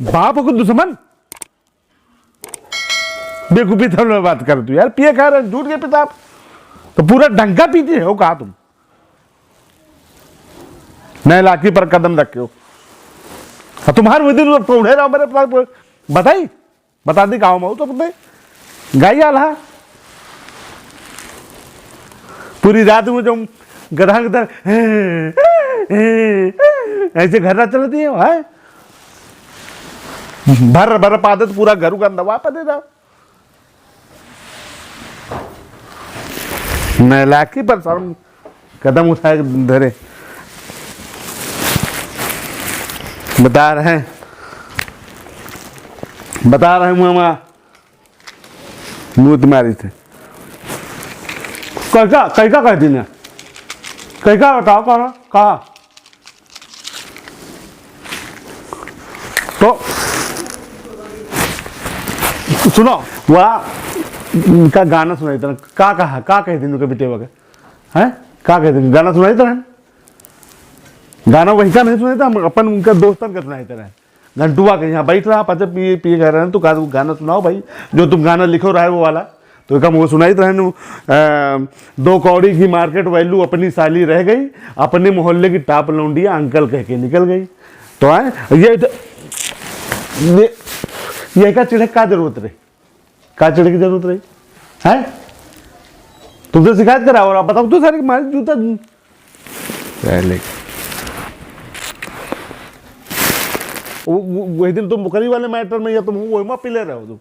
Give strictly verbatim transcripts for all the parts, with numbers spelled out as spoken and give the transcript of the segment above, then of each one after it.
बाप को दुश्मन। बेवकूफी थोड़ा बात कर तू यार, पिए खा रहे, झूठ के पिताब, तो पूरा डंका पीती हो का तुम? नए लाकी पर कदम रखे हो। और तुम्हारे वो दिन तो उड़े रहो मेरे पास, बताई, बता दी गाँव में हो तो अपने गाई आल्हा। पूरी रात में जो गधा गधा ऐसे घर ना चलती है, है? भर भर पादत पूरा घर गंदवा पा दे जाओ। नैलाकी पर शर्म कदम उठाए धरे। बता रहे हैं, बता रहे हैं मामा, मूत मारी थे। कैसा, कैसा कह दी ना? कैसा बताओ, कहा, कहा? तो सुनो, वह का गाना सुनाई तरह, का कहा, का कह दिन के बिटेवा के, हैं? का कह दिन, गाना सुनाई तरह, गाना वही का नहीं सुनाई था, हम अपन उनका दोस्तन का सुनाई तरह। घंटुआ के यहाँ बैठ रहा, पचे पिए, पिए कह रहे हैं, तो का गाना सुनाओ भाई, जो तुम गाना लिखो रहे वो वाला। तो एक हम वो सुनाई तो है नु, अ, दो कौड़ी की market value अपनी साली रह गई, अपने मोहल्ले की top लौंडिया अंकल कह के निकल गई। तो आए, ये तो, ये, ये का चिढ़े का जरूरत रही? का चिढ़े की जरूरत रही? हैं? तुमसे शिकायत करा और आप बताओ तो सारे मारे जूता। पहले वो, वो, वही दिन तुम बोकरी वाले matter में या तुम वही में पिले रहो तुम।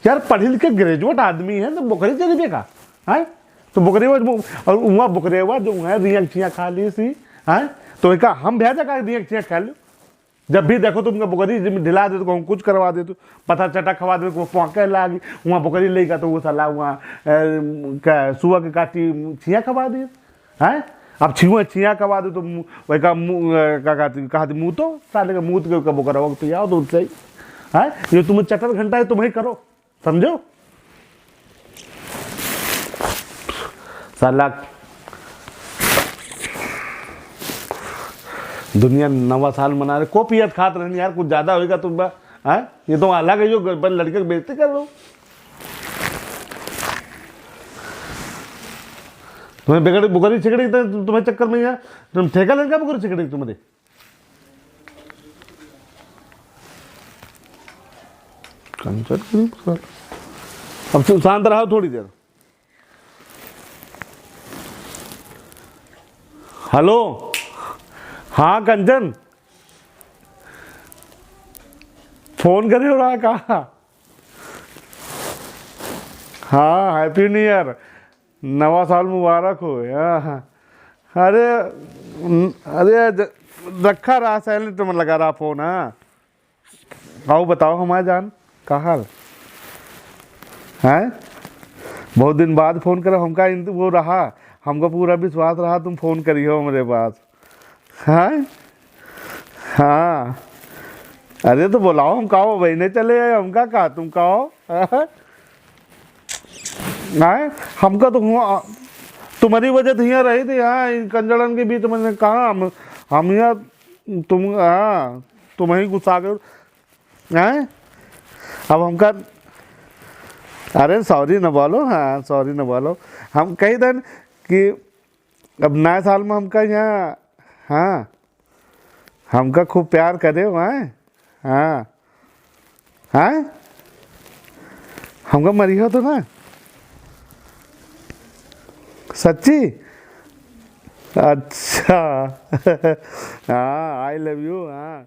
यार, पढ़ी लिखे graduate आदमी है, तो बोकरी चली बेका, हैं? तो बोकरी वो, और उहाँ बोकरी हुआ, जो उहाँ रिया छिया खा ली सी, हैं? तो एका हम भेजा का रिया छिया खा लो। जब भी देखो तुमका बोकरी, जब ढिला दे तो कहूँ कुछ करवा दे, तो पता चटा खवा दे, को पोंके लागी, उहाँ बोकरी लेगा तो वो साला उहाँ, ए, का, सुआ के काटी छिया खवा दे, हैं? अब छिया, छिया खवा दे तो मु-, वही का मु-, ए, का कहती, कहती मुँह तो, साले का मुँह के का बोकरा वक्त पियाओ तो उससे ही, हैं? ये तुम चटर घंटा है, तुम ही करो। समझो? साला दुनिया नवा साल मना रहे, को पियत खात रहन यार, कुछ ज्यादा होएगा तो बा-, हैं? ये तो अलग है जो अपन लड़के की बेइज्जती कर रहे हो। तुम्हें बेगड़ बुकरी छिकड़ी तो तुम्हें चक्कर में यार, तुम ठेका लेने का बुकरी छिकड़ी तुम्हारे? कंचन की नहीं पकड़। अब तू शांत रहो थोड़ी देर। हेलो, हाँ कंचन, फोन करे हो रहा का? हाँ, Happy New Year, नवा साल मुबारक हो। हाँ, हाँ। अरे, अरे, ज-, रखा रहा, silent में लगा रहा फोन, हाँ। आओ बताओ हमारे जान, का हाल? हैं? बहुत दिन बाद फोन करा, हमका इंत-, वो रहा, हमको पूरा विश्वास रहा तुम फोन करियो हमरे पास। हैं? हाँ। अरे तो बुलाओ, हम का हो, बहिने चले आए, हमका का, तुम का हो? हैं? हमका तो हुआ, तुम्हारी वजह से यहाँ रही थी, यहाँ इन कंजड़न के बीच में, कहाँ हम, हम यहाँ, तुम, हाँ, तुम ही गुस्सा गए, हैं? अब हमका, अरे sorry न बोलो, हाँ, sorry न बोलो, हम कही देन कि अब नए साल में हमका यहाँ, हाँ, हमका खूब प्यार करे हो, हैं? हाँ। हैं? हमका मरिहो तो ना? सच्ची? अच्छा। हाँ, I love you, हाँ।